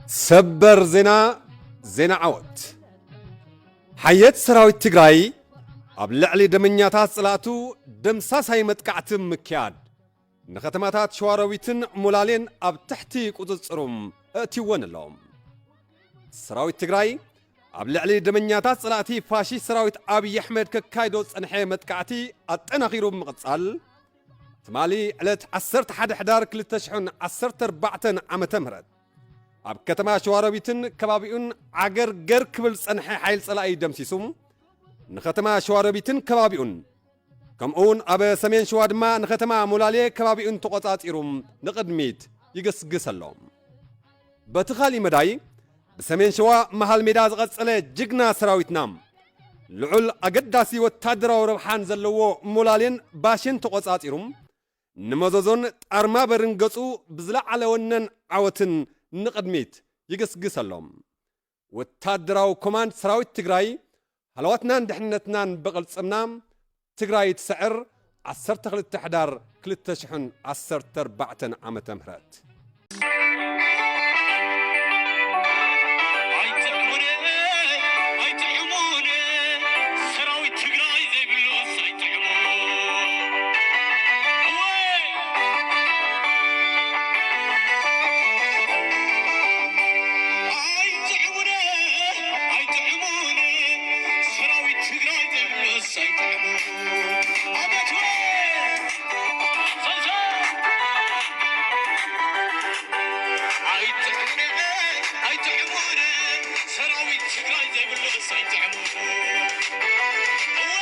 ሰበር ዜና፣ ዜና ዓወት። ሓየት ሰራዊት ትግራይ ኣብ ልዕሊ ደመኛታት ጸላእቱ ደምሳሳይ መጥቃዕቲ ምክያድ፣ ንከተማታት ሸዋሮቢትን ሞላሌን ኣብ ትሕቲ ቁጽጽሩ ኣእትይወን ኣሎ። ሰራዊት ትግራይ ኣብ ልዕሊ ደመኛታት ጸላእቲ ፋሺስት ሰራዊት ኣብይ ኣሕመድ ከካይዶ ዝጸንሐ መጥቃዕቲ ኣጠናኺሩ ብምቕጻል፣ ትማሊ ዕለት ዓሰርተ ሓደ ሕዳር ክልተ ሽሕን ዓሰርተ ኣርባዕተን ዓመተ ምህረት ኣብ ከተማ ሸዋሮቢትን ከባቢኡን ዓገር ገር ክብል ዝጸንሐ ሓይሊ ጸላኢ ደምሲሱ፣ ንከተማ ሸዋሮቢትን ከባቢኡን፣ ከምኡውን ኣብ ሰሜን ሸዋ ድማ ንከተማ ሞላሌ ከባቢኡን ተቖጻጺሩ ንቕድሚት ይግስግስ ኣሎ። በቲ ካሊእ መዳይ፣ ብሰሜን ሸዋ መሃል ሜዳ ዝቐጸለ ጅግና ሰራዊትና፣ ልዑል ኣገዳሲ ወታደራዊ ረብሓን ዘለዎ ሞላሌን ባሽን ተቖጻጺሩ፣ ንመዘዞን ጣርማበርን ገጹ ብዝለዓለ ወነን ዓወትን ንቕድሚት ይግስግስ ኣሎ። ወታደራዊ ኮማንድ ሰራዊት ትግራይ፣ ሃለዋትናን ድሕነትናን ብቕልጽምና፣ ትግራይ ትስዕር፣ ዓሰርተ ክልተ ሕዳር ክልተ ሽሕን ዓሰርተ ኣርባዕተን ዓመተ ምህረት። ኣይጥዕሙነ፣ ኣይጥዕሙነ፣ ሰራዊት ትግራይ ዘይብሉስ ኣይጥዕሙ። እወ! ኣይጥዕሙነ፣ ኣይጥዕሙነ፣ ሰራዊት ትግራይ ዘይብሉስ ኣይጥዕሙ። ኣቤት ወይ! ሰብሰብ! ኣይጥዕሙነ፣ ኣይጥዕሙነ፣ ሰራዊት ትግራይ ዘይብሉስ ኣይጥዕሙ። እወ!